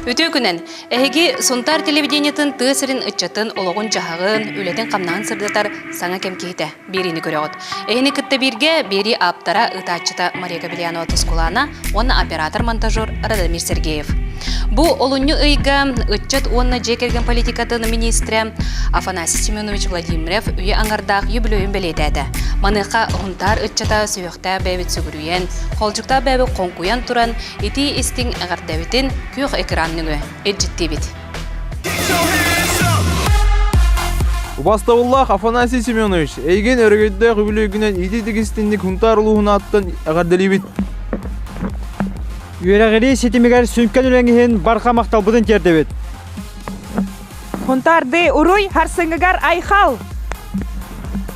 Үтүө күнэн! Эһиги Сунтаар телевидениетын тыа сирин ыччатын олоҕун-дьаһаҕын, үлэтин-хамнаһын сырдатар саҥа кэм киһитэ биэриини көрөҕүт. Эһини кытта бииргэ биэрии ааптара, ыытааччыта Мария Кобельянова-Тускулаана уонна оператор-монтажер Радомир Сергеев. Бу олунньу ыйга ыччат уонна дьиэ кэргэн политикатын министрэ Афанасий Семенович Владимиров үйэ аҥардаах юбилейын бэлиэтээтэ. Маныаха Сунтаар ыччата сүһүөхтээх бэйэбит сүгүрүйэн, холдьуктаах бэйэбит хоҥкуйан туран, итии истиҥ эҕэрдэбитин күөх экран нөҥүө илдьиттиибит. Убастабыллаах Афанасий Семенович, эйигин өрөгөйдөөх үбүлүөйгүнэн итии-тигистинник Хунтаар улууһун ааттан эҕэрдэлиибит. Үөрэҕирии ситимигэр сүҥкэн үлэҥ иһин барҕа махталбытын тиэрдэбит. Хунтаарды уруй харсыҥыгар айхал!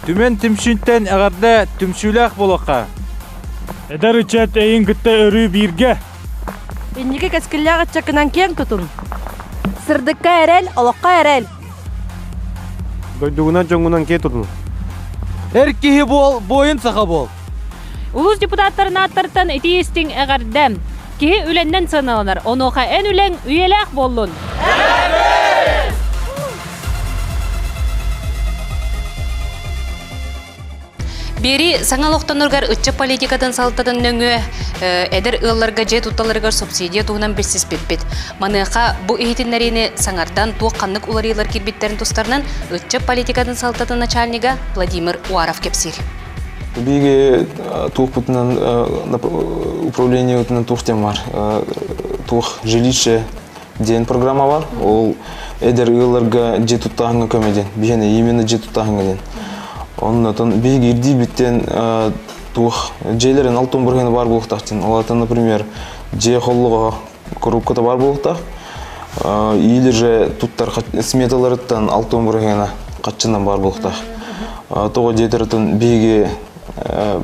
Түмэн түмсүүттэн эҕэрдэ түмсүүлээх буолуохха! Эдэр ыччат эйин кытта өрүү бииргэ! Инники кэскиллээх ыччаккынан киэҥ тутун! Сырдыкка эрэл, олоххо эрэл! Дойдугунан дьоҥҥунан киэ тутун! Эр киһи буол, буойун саха буол! Улуус депутаттарын ааттарыттан итии истиҥ эҕэрдэ! Киһи үлэннэн сыаналанар, онуоха эн үлэҥ үйэлээх буоллун! Биэрии саҥа олохтоноргар ыччат политикатын салалтатын нөҥүө эдэр ыалларга дьиэ тутталарыгар субсидия туһунан билсиспиппит. Маныаха бу иһитиннэриини саҥардан туох ханнык уларыйыылар киирбиттэрин тустарынан ыччат политикатын салалтатын начальнига Владимир Уаров кэпсиир. Биһиги туохпутунан управлениебытынан туох диэн бар туох жилище диэн программа бар. Ол эдэр ыалларга дьиэ туттааһыҥҥа көмө диэн. Биһиэнэ именно дьиэ туттааһыҥҥа диэн. Оннотон биһиги ирдиирбиттэн туох дьиэлэрин алтын бырыһыана баар буолуохтаах диэн. Ол аата, например, дьиэ холлоҕо коробката баар буолуохтаах. Или же туттар сметаларыттан алтын бырыһыана хаччынан баар буолуохтаах. Тоҕо диэтэртэн биһиги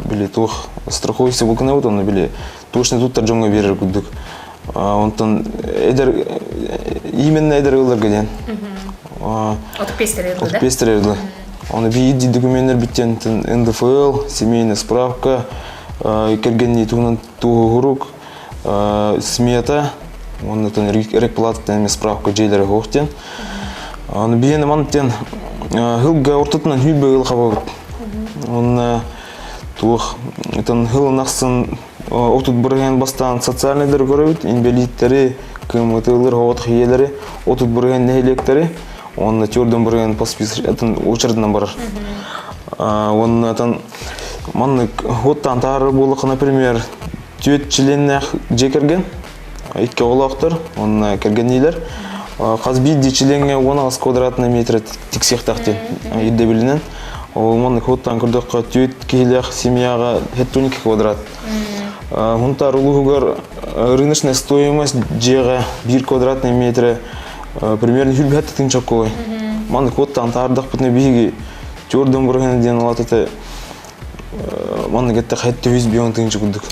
били туох страховойся булкунабыт, онно били точно туттар дьоҥҥо биэрэр курдук. Онтон эдэр именно эдэр ыалларга диэн. Отут да? 35 эрдэ. Оны биир документтар бүттен НДФЛ, семейная справка, кэргэннии туһунан туоһурук, смета, оннотон рекплата эми справка дьиэлэри хоох диэн. Аны биһиэнэ мантен хылга ортотунан хүйбэ ыл хабабыт. Онна туох ытын хылын ахсын 30% бастаан социальныйдары көрөбүт, инбэлииттэри, кымытыылар, хоҕот хийэлэри, 30% нэһилиэктэри, уонна төрдөн бырыһыан по список очередынан барар. Уонна маннык оттан таһаарар буоллахха, например, түөрт чилиэннээх дьиэ кэргэн, икки оҕолоохтор, уонна кэргэнниилэр хас биирдии чилиэҥҥэ 18 квадратный метр тиксиэхтээх диэн ирдэбилинэн. Ол маннык оттан көрдөххө, түөрт киһилээх семьяҕа 72 квадрат. Хунтаар улууһугар рыночная стоимость дьиэҕэ 1 квадратный метрэ примерно хүлбэһэт тытын чоккой. Маннык оттан таардахпытына биһиги төрдөн бырыһын диэн алатата маннык этте хэтте хүс бион тыынчы курдук.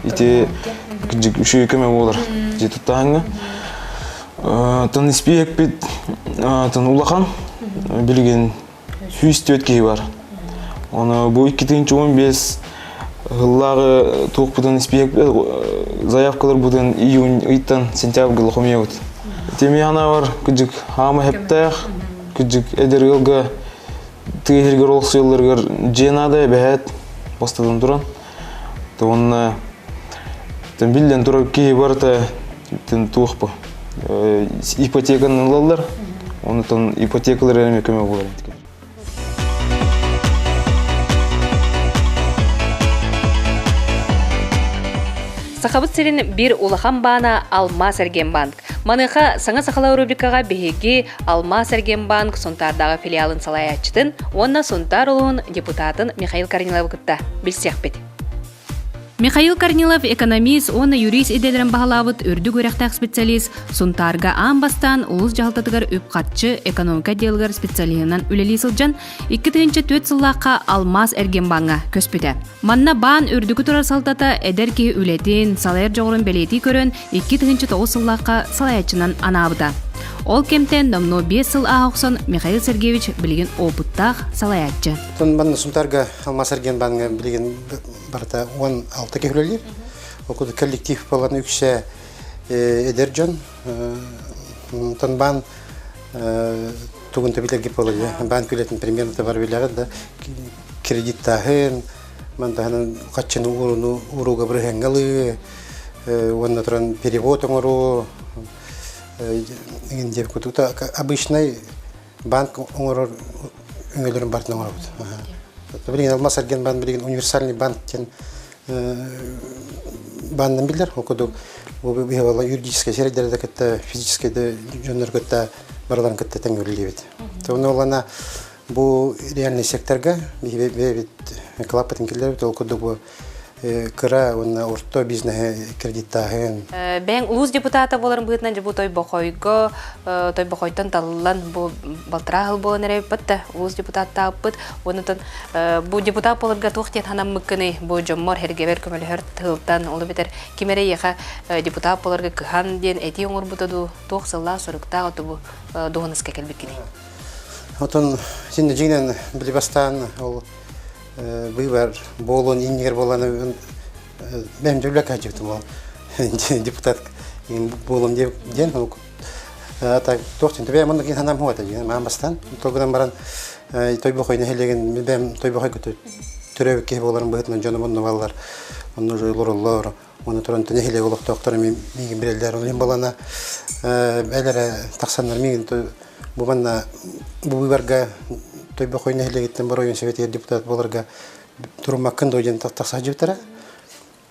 Ити кыдьык үчүгэй көмө буолар. Дьи туттаһыңга. Тон испиэкпит тон улахан билигин 104 киһи бар. Оны бу 2015 ыллааҕы туохпутун испиэк заявкаларбытын июнь ыйтан сентябрьга хомуйабыт. Тимьяна бар кыдьык хаама хептээх кыдьык эдэр ыалга тыа иһиргэр олохсуйалларыгар дьиэ наада эбэһээт бастатан туран. Уонна биллэн турар киһи барыта туох бу ипотеканы ылаллар. Онтон ипотекалар эмиэ көмө буолар. Сахабыт сирин биир улахан баана Алмаас Эргиэнбанк. Маныаха саҥа сахалар рубрикаҕа биһиги Алмаас Эргиэнбанк Сунтаардааҕы филиалын салайааччытын уонна Сунтаар улууһун депутатын Михаил Корниловы кытта билсиэхпит. Михаил Корнилов экономист уонна юрист идэлэрин баһылаабыт үрдүк үөрэхтээх специалист Сунтаарга аан бастаан улуус дьаһалтатыгар үп-харчы, экономика отделыгар специалиһынан үлэлии сылдьан 2004 сыллаахха Алмаас Эргиэнбааҥҥа көспүтэ. Манна баан үрдүкү турар салтата эдэр киһи үлэтин, салайар дьоҕурун бэлиэтии көрөн 2009 сыллаахха салайааччынан анаабыта. Ол кэмтэн номнуо 5 сыл ааһа охсон Михаил Сергеевич билигин опыттаах салайааччы. Манна Сунтаарга Алмаас Эргиэнбааҥҥа билигин барыта 16 киһи үлэлиир. Ол курдук коллектив буолан үксэ эдэр дьон онтон баан тугун билэргэ буолар баан күлэтин примерно бар билэҕит да кредиттааһын мантаһынан хаччыны ууруну урууга бырыһыаҥҥалыы уонна туран перевод оҥоруу диэбит курдук обычный банк оҥорор өҥөлөрүн барытын оҥоробут. Билигин Алмаз Эрген банк билигин универсальный банк диэн баннан биллэр. Ол курдук бу юридическай сирэйдэрэ да кытта физическэй да дьоннор кытта барыларын кытта тэҥ үлэлиибит. Оны олана бу реальный секторга бэйэбит клаппытын киллэрбит. Ол курдук бу кыра уонна орто бизнеһи кредиттааһын. Бэйэҥ улуус депутата буоларын быһыытынан дьэ бу Тойбохойго Тойбохойтон талыллан бу балтараа сыл буолан эрэбиппит да улуус депутаттаабыппыт. Онутун бу депутат буоларга туох диэн санаммыккыный бу дьоммор эргэбэр көмөлөһөр тылтан ол эбэтэр ким эрэ эйиэхэ депутат буоларга кыһан диэн этии оҥорбута дуу туох сыллаах соруктаах оту бу дуоһунаска кэлбиккиний? Отон син дьиҥинэн били бастаан ол быыбар буолуон иннигэр буолан бэйэм дьүүллэ каачыбытым ол депутат буолуом диэн так туох диэн бэйэм онно киин санаам хуата диэн маан бастаан толгунан баран Тойбохой нэһилиэгин бэйэм Тойбохой төрөөбүт киһи буоларым быһыытынан дьонум онно баллар онно уже олороллор оны туран нэһилиэк олохтоохторо миигин билэллэр онон балана бээлэрэ тахсаннар миигин Бу манна бу быыбарга Тойбохой нэһилиэгиттэн оройуон Советыгар депутат буоларга туруммаккын дуо диэн тахса сылдьыбыттара.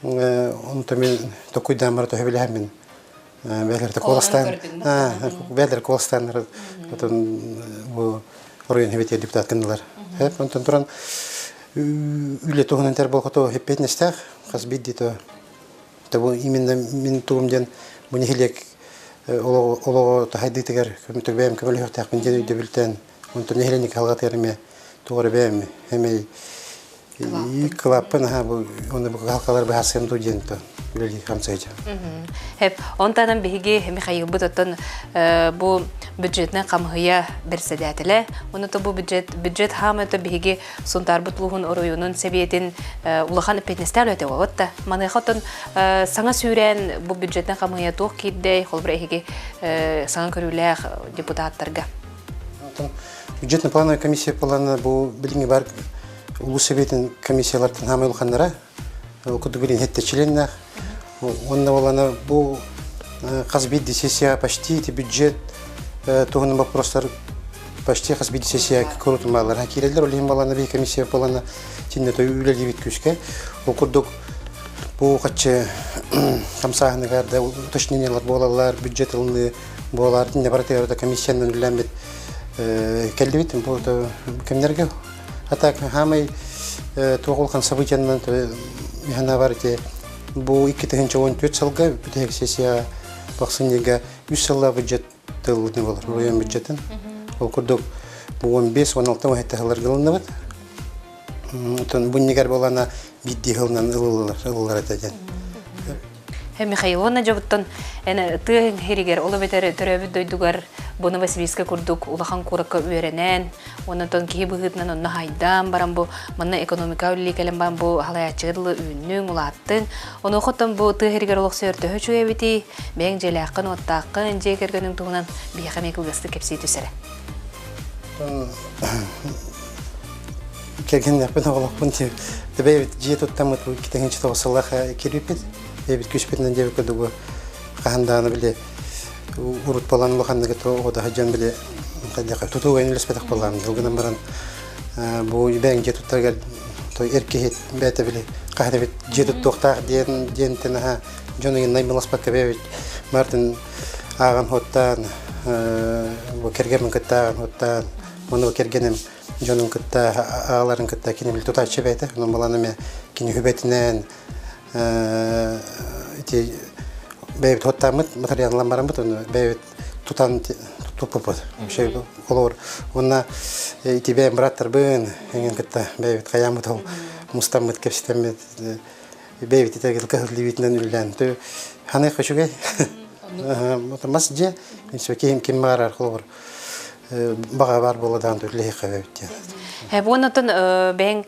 Онтон мин токуйдаан бара төһө билэһэммин бээлэртэ куоластаан бээлэр куоластааннар отон бу оройуон Советыгар депутат гыннылар. Онтон туран үлэ туһунан тэр болхото эппиэтинэстээх хас биирдии то бу именно мин тугум диэн бу нэһилиэк олоҕо таһайдыытыгар бэйэм көмөлөһүөхтээхпин диэн өйдөбүлтэн онтон нэһилиэнньэ кыһалҕатыгар эмиэ туох эрэ бэйэм эмэй кылааппын аха бу уонна бу кыһалҕалар быһаарсыам дуу диэн то үлэлии хамсайдьа. Хеп, онтанан биһиги Михаилбыт оттон бу бюджетнай хамыһыйа бэрсэдээтэлэ. Онно бу бюджет бюджет хаамыта биһиги Сунтаарбыт улууһун оройуонун сэбиэтин улахан эппиэтинэстээх үлэтэ буолбут да. Маныаха оттон саҥа сүүрээн бу бюджетнай хамыыһыйа туох киирдэй, холобура эһиги саҥа көрүүлээх депутаттарга? Бюджетно плановая комиссия плана бу билиҥҥи бар улуус сэбиэтин комиссиялартан хаамай улаханнара курдук билин хетте членнээх. Уонна болана бу хас биирдии сессия почти ити бюджет туһунан вопростар почти хас биирдии сессия курутумаалар киирэллэр. Ол иһин балана биһи комиссия балана тинне той үлэлиибит күүскэ. Ол курдук бу хаччы хамсааһыныгар да уточнениялар буолаллар, бюджет ылыныы буолар, тинне барытыгар да комиссиянан үлэлэммит кэллибит бу кэмнэргэ. А так хаамай туох улахан событиянан механа ити бу 2014 сылга бүтэһик сессия бахсынньыга үс сылла бюджет тыллыны болар район бюджетин ол курдук бу 15-16 уһетте сылларга ылынныбыт Отон бу иннигэр буолана биирдии сылынан ылыллар ылыллар этэ диэн. Михаил, уонна дьобуттан эн тыа иһиригэр, ол эбэтэр төрөөбүт дойдугар бу Новосибирскай курдук улахан куоракка үөрэнэн, онон киһи быһыытынан онно хайдаан баран бу манна экономика үлэлии кэлэн баран бу халайааччыга дылы үүннүҥ, улааттыҥ. Онуоха бу тыа иһиригэр олохсуйар төһө үчүгэй эбитий? Бэйэҥ дьиэлээххин, уоттааххын, дьиэ кэргэниҥ туһунан биһиэхэ эмиэ кылгастык кэпсии түс эрэ. Кэргэннээхпин, оҕолохпун бэйэбит дьиэ туттаммыт бу китэҥинчи тоҕус сыллаах киирбиппит. Бэйэбит күүспүтүнэн диэбит курдук хаһан даҕаны били урут буолан улаханнык оҕото сылдьан били тутууга үлэспэтэх буоллаҕым. Ол гынан баран бу бэйэҥ дьиэ туттаргар эр киһи бэйэтэ били хаһан эбит дьиэ туттуохтаах диэн диэнтэн аһа дьон ыйын наймыласпакка бэйэбит Мартын ааҕан хуоттаан бу кэргэммин кытта ааҕан хуоттаан уонна бу кэргэним дьонун кытта аҕаларын кытта кини били тутааччы бэйэтэ онон балан эмэ кини хүбэтинэн ити бэйэбит хуоттааммыт материаллан бараммыт ону бэйэбит тутан туппуппут вообще холобур уонна ити бэйэм бырааттарбын эҥин кытта бэйэбит хайааммыт ол мустаммыт кэпсэтэммит бэйэбит итэгил кыһыллыбытынан үллээн тө ханыах үчүгэй мас дьиэ киһим ким баарар холобур баҕа баар буола даҕаны үлэһиэххэ эбит диэн Буоннотон бэйэҥ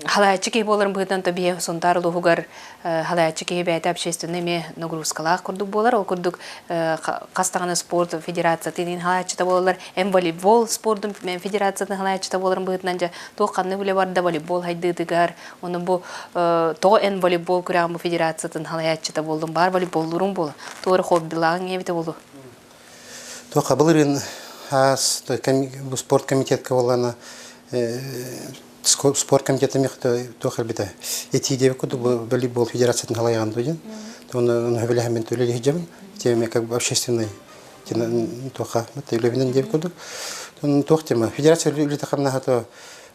Халааччы киһи буоларын быһыытынан то биһи Сунтаар улууһугар халааччы киһи бэйэтэ общественный эмиэ нагрузкалаах курдук буолар. Ол курдук хас даҕаны спорт федерациятын иһин халааччыта буолаллар. Эн волейбол спордун федерациятын халааччыта буоларын быһыытынан дьэ туох ханнык үлэ барда волейбол хайдыытыгар, ону бу тоҕо эн волейбол күрэҕин бу федерациятын халааччыта буоллун, баар волейболлуруҥ буолу, туора хоббилааҕыҥ эбитэ буолу. Туохха былырыын аас спорт комитетка буоллаҕына спорт комитета туох элбитэ этии диэбит курдук волейбол федерациятын халайаҕын дуу диэн оны сөбүлэһэммин үлэлии сылдьабын тема как бы общественный туохха үлэбинэн диэбит курдук туох тема федерация үлэтэ хамнаһа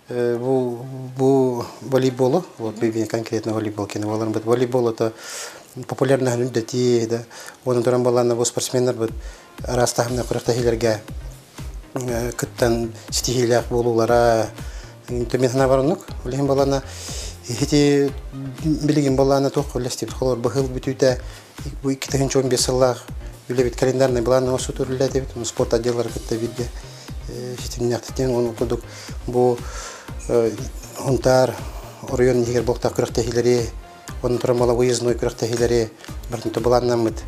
бу бу волейболу вот конкретно волейбол кини буолар волейбол это популярный үрдэтии да онон туран буоллаана бу спортсменнар бут араас таһымна күрэхтэһиилэргэ кыттан ситиһиилээх буолуулара төмин санаабар оннук ол иһин буоллаана ити билигин буоллаана туох үллэстибит холобур быһыл бүтүүтэ бу 2015 сыллаах үлэбит календарный былаан оҥостуу үлэлээтэбит спорт отделлары кытта бииргэ ситимнээхтик ол курдук бу Хунтаар оройуон иһигэр буолтаах күрэхтэһиилэри онон туран буола выездной күрэхтэһиилэри барытын былааннаммыт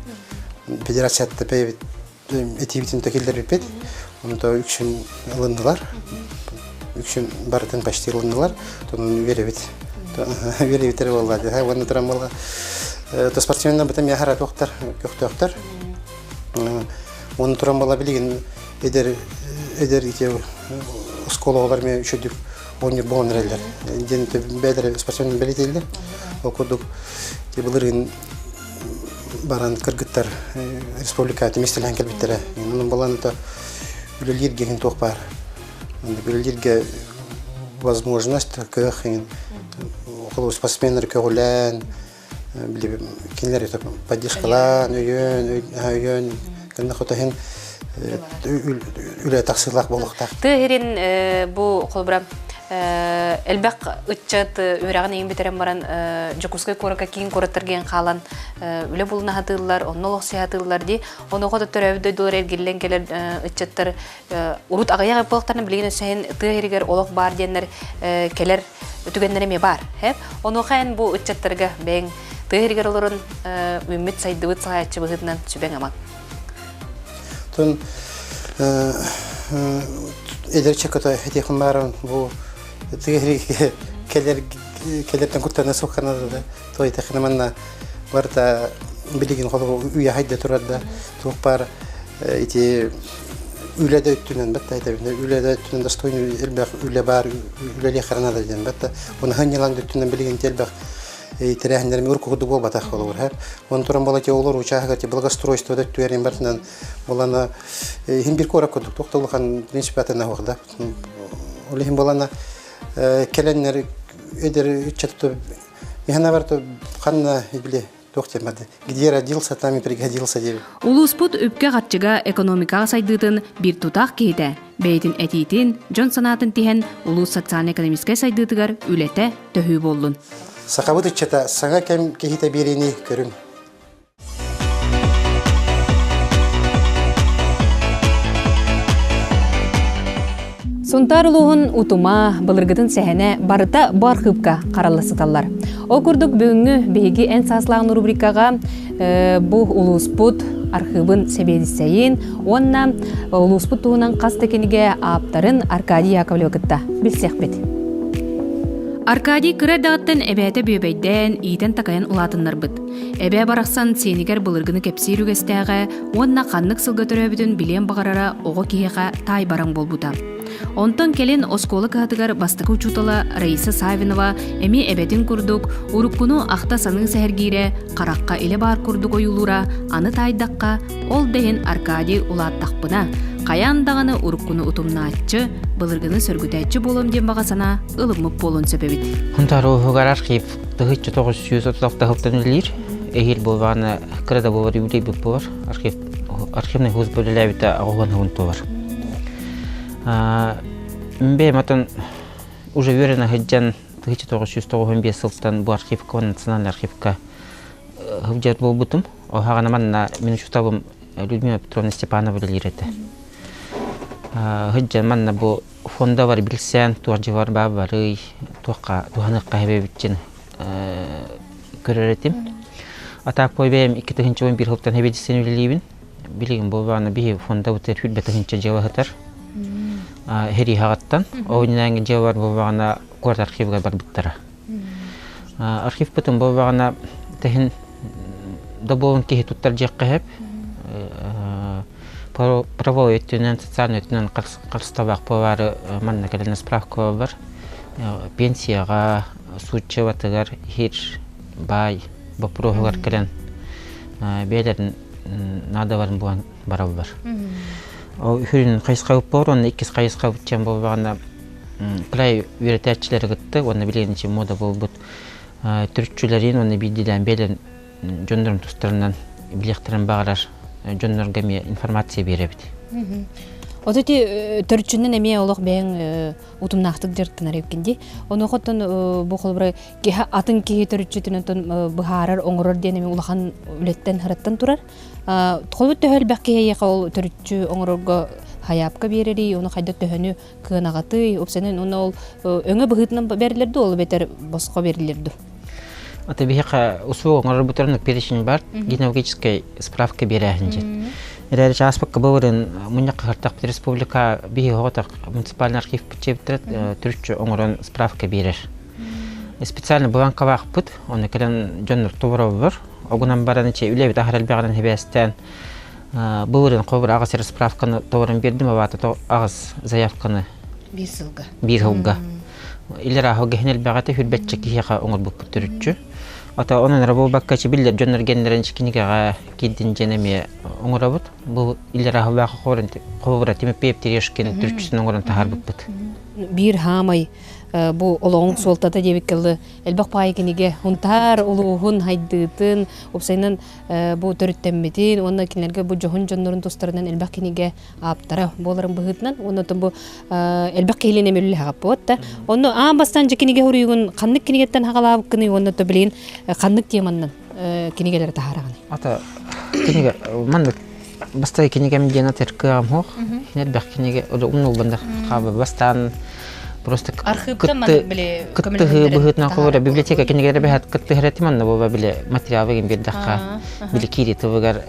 федерациятта бэйэбит этиибитин киллэрбиппит онто үксүн ылыннылар үксүн барытын почти ылыннылар тонун үөрэбит үөрэбиттэр буолла уонна туран буола то спортсменнар бытым яхара туохтар көхтөөхтөр Оны туран буола билигин эдэр эдэр ити оскуолалар ме үчүдүк оонньуур буолан эрэллэр. Диэн бэйэлэрэ спортсмен бэлиэтииллэр. Ол курдук былырыын баран кыргыттар республика миэстэлэһэн кэлбиттэрэ. Онон балан үлэлииргэ иһин туох баар. Үлэлииргэ возможность кыах иһин спортсменнар көҕүлээн кинилэр поддержкалаан, өйөөн, өйөөн, кэннэ хотоһин үлэ тахсыылаах буолуохтаах. Тыа сирин бу холобура элбэх ыччат үөрэҕин иһин бүтэрэн баран Дьокуускай куоракка киин куораттарга хаалан үлэ булуна сатыыллар, онно олохсуйа сатыыллар дии. Онуоха төрөөбүт дойдулар эргиллэн кэлэр ыччаттар урут аҕыйах буолтарына билигин өссө иһин тыа сиригэр олох баар диэннэр кэлэр түгэннэр эмиэ баар. Онуоха эн бу ыччаттарга бэйэҥ тыа сиригэр олорон үүммүт сайдыбыт салайааччы быһыытынан сүбэҥ-амаҥ. Тун эдэр чекото этиэхин баарын бу тыа сиригэр кэлэр кэлэртэн куттана суоххана да той тэхина манна барыта билигин холобу үйэ хайда турар да туох баар ити үлэ да өттүнэн батта этэбин үлэ да өттүнэн достойный элбэх үлэ баар үлэлиэх наада диэн батта уна ханньалаң да өттүнэн билигин элбэх тэрээһиннэрим ур курдук буолбатах холобур он туран буола те олор учааһыгар те благоустройство да өттүгэр бартынан булана иһин бир куорак курдук туох улахан принцип атына да ол иһин булана кэлэннэр эдэр ыччат михана барто ханна били туох диэмэдэ где родился там и пригодился диэбит Улууспут үпкэ-харчыга экономикаҕа сайдыытын биир тутаах киһитэ, бэйэтин этиитин, дьон санаатын тиһэн улуус социально-экономическай сайдыытыгар үлэтэ төһүү буоллун. Сахабыт ыччата саҥа кэм киһитэ биэриини көрүҥ. Сунтаар улууһун утума, былыргытын сэһэнэ барыта бу архыыпка харалла сыталлар. Ол курдук бүгүҥҥү биһиги эн сааслааҕын рубрикаҕа бу улууспут архыыбын сэбиэдиссэйин уонна улууспут туһунан хас да кинигэ ааптарын Аркадий Яковлевы кытта билсиэхпит. Аркадий кыра эрдэҕиттэн эбээтэ бүөбэйдээн, иитэн-такайан улаатыннарбыт. Эбээ барахсан сиэнигэр былыргыны кэпсиир үгэстээҕэ уонна ханнык сылга төрөөбүтүн билиэн баҕарара оҕо киһиэхэ таайбараҥ буолбута. Онтон кэлин оскуола кыһатыгар бастакы учуутала Раиса Савинова эмиэ эбэтин курдук уруккуну ахта-саныы сэһэргиирэ, харахха илэ баар курдук ойуулуура, аны таайдахха, ол да иһин Аркадий улааттахпына, хайаан даҕаны уруккуну утумнааччы, былыргыны сөргүтээччи буолуом диэн баҕа санаа ылыммыт буолуон сөп эбит. Хунтаар архив 1936 сылтан үлэлиир. Эһиил буолбаҕына кыра да буолар юбилейбит буолар. Архив архивный хуз бөлүлээбитэ аҕыһын уһун туолар. Бэйэм отон уже үөрэнэ сылдьан 1995 сылтан бу архивка национальный архивка сылдьар буолбутум. Оһаҕана манна мин учууталым Людмила Петровна Степанова үлэлиир этэ. Сылдьан манна бу фондабар билсэн туох дьыбар баа барый, туохха туһаныахха хэбэбитчин көрөр этим. Атаакпой бэйэм 2011 сылтан хэбэдиссен үлэлиибин. Билигин буолбаана биһи фондабытыгар хүрбэ тыһыынча дьыала сытар. Хэрииһаҕыттан. Ол иннинээҥи дьыалалар буолбаҕына куорат архивыгар барбыттара. Архивпытын буолбаҕына тэһин добуолун киһи туттар дьиэххэ сөп. Правовой өттүнэн, социальнай өттүнэн харыстабах буолаары манна кэлэн справка бар. Пенсияҕа, сууччабатыгар иһир баай боппуруоһугар кэлэн бэйэлэрин наадаларын булан бараллар. Ол үһүн хайысхабыт буолар, уонна иккис хайысхабыт диэн буоллаҕына кылай үөрэтээччилэри кытта уонна билигин мода буолбут төрүччүлэрин уонна биирдиилээн бэйэлэрин дьоннорун тустарынан билиэхтэрин баҕарар дьоннорго эмиэ информация биэрэбит. От ити төрүччүнэн эмиэ олох бэйэҥ утумнаахтык дьарыктанар эбиккин дии. Онуоха бу холобура киһи атын киһи төрүччүтүн онтон быһаарар, оҥорор диэн эмиэ улахан үлэттэн хараттан турар. Холобур төһө элбэх киһи эйиэхэ ол төрүччү оҥорорго хайаапка биэрэрий, ону хайда төһөнү кыанаҕатый, упсанын уонна ол өҥө быһыытынан бэриллэр дуу, ол эбэтэр босхо бэриллэр дуу? Это биһиэхэ услуга оҥорор перечень бар, генеалогическай справка биэрээһин дьин. Эрээри чааспакка былырын мунньахха хартахпыт республика биһи оҕотох муниципальный архив чебиттер төрүччү оҥорон справка биэрэр. Специально бланкалаахпыт, оны кэлэн дьоннор толороллор. Огунан баран ичи үлэбит аһар элбэҕинэн хибээстээн былырын хобур аҕыс эрэ справканы толорон биэрдим, абаата аҕыс заявканы биир сылга. Биир сылга. Илэрааһылга иһин элбэҕэ хүрбэтчэ киһиэхэ оҥорбуппут төрүччү. Ата онон эрэ буолбакка биллэр дьоннор геннэрин кинигэҕэ киирдин дьэн эмиэ оҥоробут. Бу илэрааһылаах холобура Тимофеев Терешкин төрүччүтүн оҥорон таһаарбыппыт. Биир хаамай бу олоҕуҥ суолтата диэбиккэ дылы элбэх паайы кинигэ Хунтаар улууһун хайдыытын уопсайынан бу төрүттэммитин уонна кинилэргэ бу дьоһун дьоннорун тустарынан элбэх кинигэ ааптара буоларын быһыытынан уонна бу элбэх киһилиин эми үлэлэһэҕэппит да онно аан бастаан дьэ кинигэ суруйугун ханнык кинигэттэн хаҕалаабыккыный уонна то билигин ханнык теманнан кинигэлэри таһаараҕыный ата кинигэ маннык бастакы кинигэм диэн атыр кыаҕым суох элбэх кинигэ умнуллан да хаалла бастаан просто кыттыһыы быһыытынан холобура библиотека кинигэлэрэ бэһэт кыттыһар этим онно буола били материалы биэрдэххэ били киири тылыгар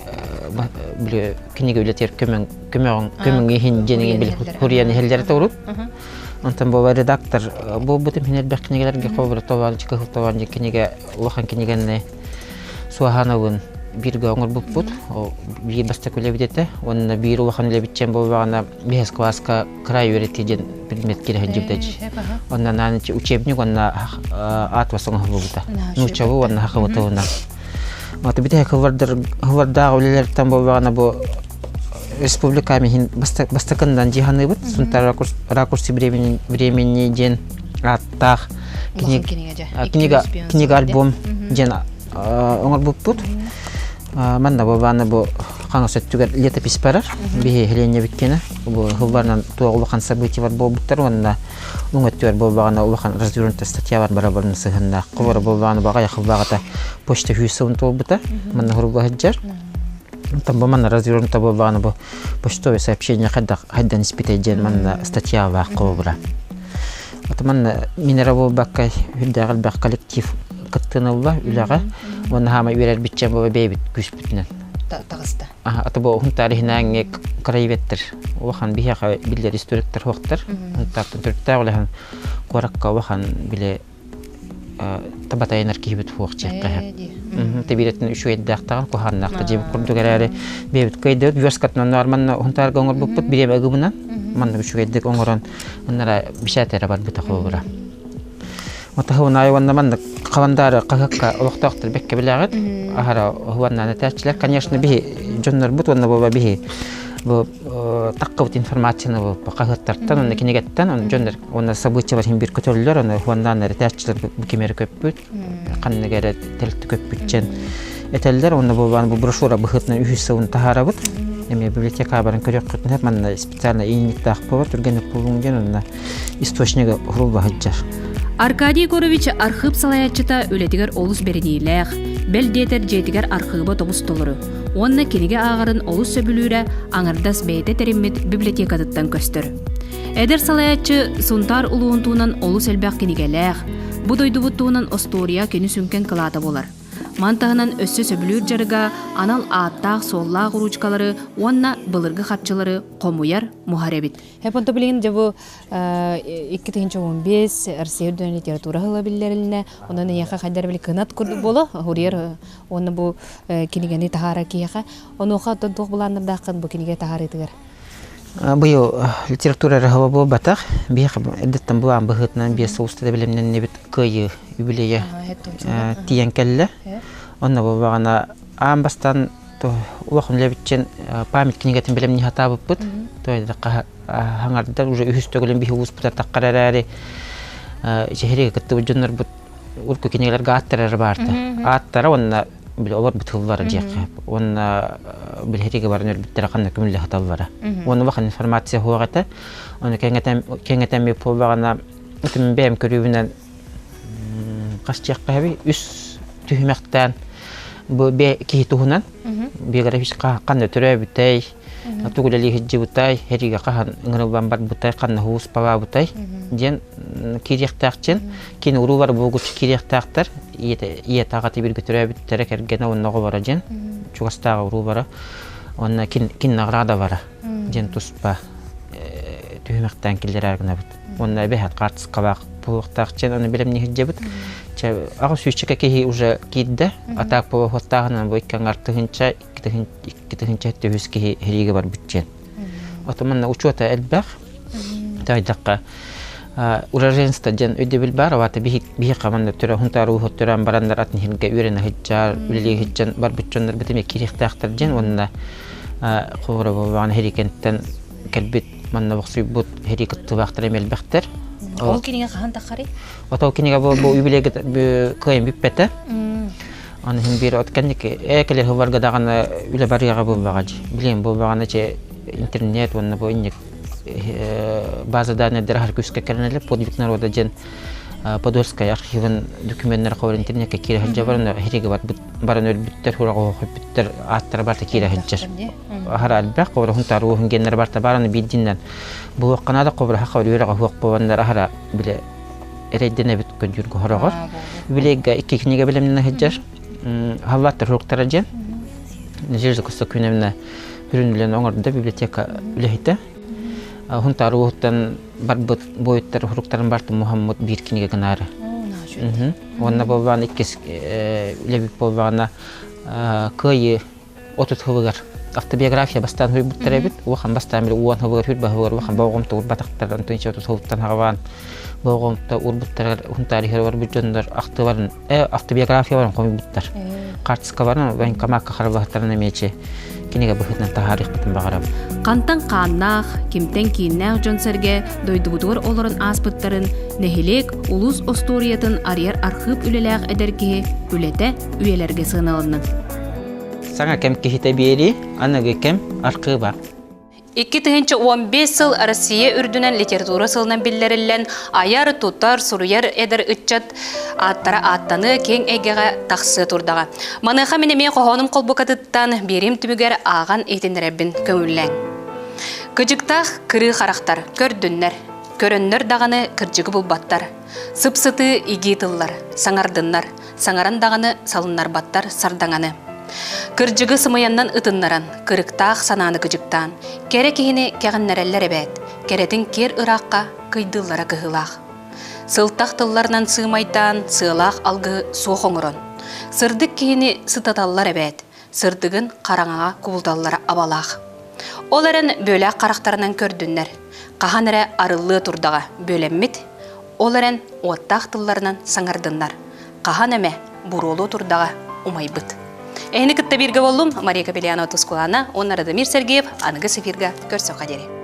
били кинигэ үлэтигэр көмөҥ көмөҕүҥ көмөҥ иһин диэн били хуруйан иһэллэрэ урут. Онтон буола редактор буолбутум иһин элбэх кинигэлэргэ холобура Толоончу Кыһыл Толоончу кинигэ улахан кинигэни Суоһаанабын бииргэ оҥорбуппут. Ол биир бастакы үлэбит этэ. Уонна биир улахан үлэбит буоллаҕына биэс кылааска кыраай үөрэтии диэн предмет киирэ сылдьыбыта. Онно анаан учебник уонна атлас оҥоһуллубута. Нууччалыы уонна сахалыы тылынан. Вот бүтэһик хыллардаах үлэлэртэн буоллаҕына бу республика иһин бастакыннан дьиһаныыбыт Сунтар ракурсы времени времени диэн ааттаах книга книга альбом диэн оҥорбуппут. Манна буолбааны бу хаҥас өттүгэр летопись барар. Биһи Хеленя Виккина бу хылларынан туох улахан событиелар буолбуттар уонна уҥ өттүгэр буолбаҕына улахан развернутая статья бар барабарын сыһыннаах. Хобора буолбаҕына баҕайа хыллаҕата почта сүүс сылын туолбута. Манна хуруга сылдьар. Онтон бу манна развернута буолбаҕына бу почтовое сообщение хайдах хайдан испитэ диэн манна статьялаах холобура. Ата манна минера буолбакка үрдээх элбэх коллектив кыттыны ылла үлэҕэ. Уонна хаама үөрэрбитчэн буола бэйэбит күүспүтүнэн. Таҕыста. Ата бу Хунтаар иһинээҥҥи краеведтэр улахан биһиэхэ биллэр историктар суохтар. Хунтаартан төрүттээх улахан куоракка улахан бile табатайынар киһибит суох дьиэххэ Тэбиирэтин үчүгэйдээх куһааннаах да дьиэбит курдук эрээри бэйэбит кыайдыбыт верскатынан манна Хунтаарга оҥорбуппут бириэмэ ыгыбынан манна үчүгэйдик оҥорон маннара бишэт эрэ барбыта холобура. Отаһы уонна маннык халандаары хаһыакка олохтоохтор бэккэ билэҕит. Аһара уһуоннаан этээччилэр. Конечно, биһи дьоннорбут уонна буола биһи бу таққыбыт информацияны бу хаһыаттартан уонна кинигэттэн уонна дьоннор уонна событиялар иһин бир көтөллөр уонна уһуоннаан этээччилэр бу кимэри көппүт ханнык эрэ тэрилтэ көппүтчэн этэллэр уонна буолбаан бу брошюра быһыытынан үһүс сылын таһаарабыт эмиэ библиотека баран көрүөххүтүн манна специально иинниктаах буолар түргэнник булуҥ диэн уонна источнига уһурулла сылдьар. Аркадий Егорович архыып салайааччыта үлэтигэр олус бэриниилээх, бэл диэтэр дьиэтигэр архыыба тобус толору уонна кинигэ ааҕарын олус сөбүлүүрэ аҥардас бэйэтэ тэриммит библиотекатыттан көстөр. Эдэр салайааччы Сунтаар улууһун туһунан олус элбэх кинигэлээх, бу дойдубут туһунан остуоруйа кини сүҥкэн кылаата буолар. Ман таһынан өссө сөбүлүүр дьарыга анал ааттаах-суоллаах уруучукалары уонна былыргы харчылары хомуйар, муһар эбит. Эпонто билигин дьэ бу 2015 Россия үрдүнэн литература сыла биллэрилинэ, онон эйиэхэ хайдар били кынат курдук буоло, хурьер уонна бу кинигэни таһаара киһиэхэ. Онуоха оттон туох былааннардааххын бу кинигэ таһаарыытыгар? Быйыл литература эрэ буолбатах. Биһиэхэ эрдэттэн былаан быһыытынан биэс сыл устата бэлэмнэннибит кыайыы юбилейа тиийэн кэллэ. Онно буоллаҕына аан бастаан улахан үлэбитчэн память кинигэтин бэлэмнии сатаабыппыт. Хаҥардар уже үһүс төгүлүн биһи улууспутар таххар эрээри чэһиригэ кыттыбыт дьоннорбут урку кинигэлэргэ ааттара эрэ баарта. Ааттара уонна били олорбут тыллара диэххэ уонна билиһиригэ баран өлбүттэрэ ханна көмүллэ сыталлара. Уонна улахан информация суох этэ. Ону кэҥэтэн кэҥэтэн буоллаҕына итим бэйэм көрүүбүнэн хас диэххэ үс түһүмэхтээн бу киһи туһунан биографическай ханна төрөөбүтэй тугу үлэлии сылдьыбытай сэриигэ хаһан ыҥырыллан барбытай ханна һуус-палаабытай диэн киириэхтээхчин кини уруулар булгуччу киириэхтээхтэр ийэтэ аҕата бииргэ төрөөбүттэрэ кэргэнэ уонна оҕолоро диэн чугастааҕы уруулара уонна кин кин наградалара диэн туспа түһүмэхтээн киллэрээр гынабыт уонна эбэһээт хаартыскалаах буолуохтаах дьэн аны бэлэмнии сылдьабыт чэ аҕыс сүүсчэкэ киһи уже киирдэ атаак буолуохтааҕынан бу икки аҥар тыһыынча икки тыһыынча үһүс киһи сэриигэ барбыт диэн Отон манна учуота элбэх таайдахха уроженство диэн өйдөбүл баар авата биһиэхэ манна төрө хунтаар ууһут төрөөн бараннар атын сиргэ үөрэнэ сылдьар үлэлии сылдьан барбыт дьоннор битиме киириэхтээхтэр диэн уонна холобура буоллаҕына Һэрикэнтэн кэлбит манна бохсуйбут һэрии кыттыылаахтар эмиэ элбэхтэр. Ол кинигэ хаһан таххарый? Отол кинигэ бу бу юбилейга кыайан бүппэтэ. Аны иһин биир от кэнники ээ кэлэр сылларга даҕаны үлэ барыаҕа буоллаҕа дии. Билиэн буоллаҕына че интернет уонна бу инник база данныйдара аһар күүскэ кэлэн подвиг народа диэн Подольскай архивын докуменнара ховар интернетке киирэ сылдьар баран хиригэ барбыт баран өлбүттэр хураҕа хоппүттэр ааттара барта киирэ сылдьар. Аһара элбэх ховар хунтаар ууһун геннэр барта баран биирдиннэн булуоххана да ховар хахар үөрэҕэ хуох буоланнар аһара биле эрэйдэнэбит көдьүүргэ хороҕор. Билиэгэ икки кинигэ бэлэмнэнэ сылдьар. Халлааттар хуруктара диэн. Надежда Костокуновна хүрүн үлэн оҥордо библиотека үлэһитэ. Хунтаар ууһуттан барбыт буойуттар хуруктарын бартын муһаммыт биир кинигэ гынаары. Уонна буолбаан иккис үлэбит буолбаҕына кыайыы 30 сылыгар автобиография бастаан суруйбуттар эбит. Улахан бастаан били уон сылыгар хүрбэ сылыгар улахан болҕомто уурбатахтар. Онтон ичи 30 сылыттан хаҕабаан болҕомто уурбуттарыгар Хунтаар иһэр барбыт дьоннор ахтыыларын автобиографияларын хомуйбуттар. Хаартыскаларын военкомакка харалаһыттарын эмиэчи кинигэ быһыытынан таһаарыахпытын баҕарабын. Хантан хааннаах, кимтэн кииннээх дьон-сэргэ дойдубутугар олорон ааспыттарын нэһилиэк, улуус остуоруйатын арыйар архыып үлэлээх эдэр киһи үлэтэ үйэлэргэ сыаналанна. Саҥа кэм киһитэ биэрии, аныгы кэм архыыба. 2015 сыл Россия үрдүнэн литература сылынан биллэриллэн, айар, тутар, суруйар эдэр ыччат ааттара ааттаныа, киэҥ эйгэҕэ тахсыа турдаҕа. Маныаха мин эмиэ хоһоонум холбукатыттан биэриим түмүгэр ааҕан иһитиннэрэбин көҥүллээҥ. Кыдьыктаах кырыы харахтар көрдүннэр, көрөннөр даҕаны кырдьыгы булбаттар. Сып-сытыы игии тыллар, саҥардыннар, саҥаран даҕаны салыннарбаттар сардаҥаны. Кырдьыгы сымыйаннан ытыннаран, кырыктаах санааны кыдьыктаан, кэрэ киһини кэҕиннэрэллэр эбээт, кэрэтин киэр ыраахха кыйдыыллара кыһыылаах. Сылтах тылларынан сыымайдаан, сыалаах алгыһы суох оҥорон, сырдык киһини сытаталлар эбээт, сырдыгын хараҥаҕа кубулуталлара абалаах. Ол эрэн бүөлээх харахтарынан көрдүннэр, хаһан эрэ арыллыа турдаҕа бүөлэммит, ол эрэн уоттаах тылларынан саҥардыннар, хаһан эмэ буруолуо турдаҕа умайбыт. Эһини кытта бииргэ боллум Мария Капельянова Тускулана уонна Радомир Сергеев аныгы эфирга көрсөххө диэри.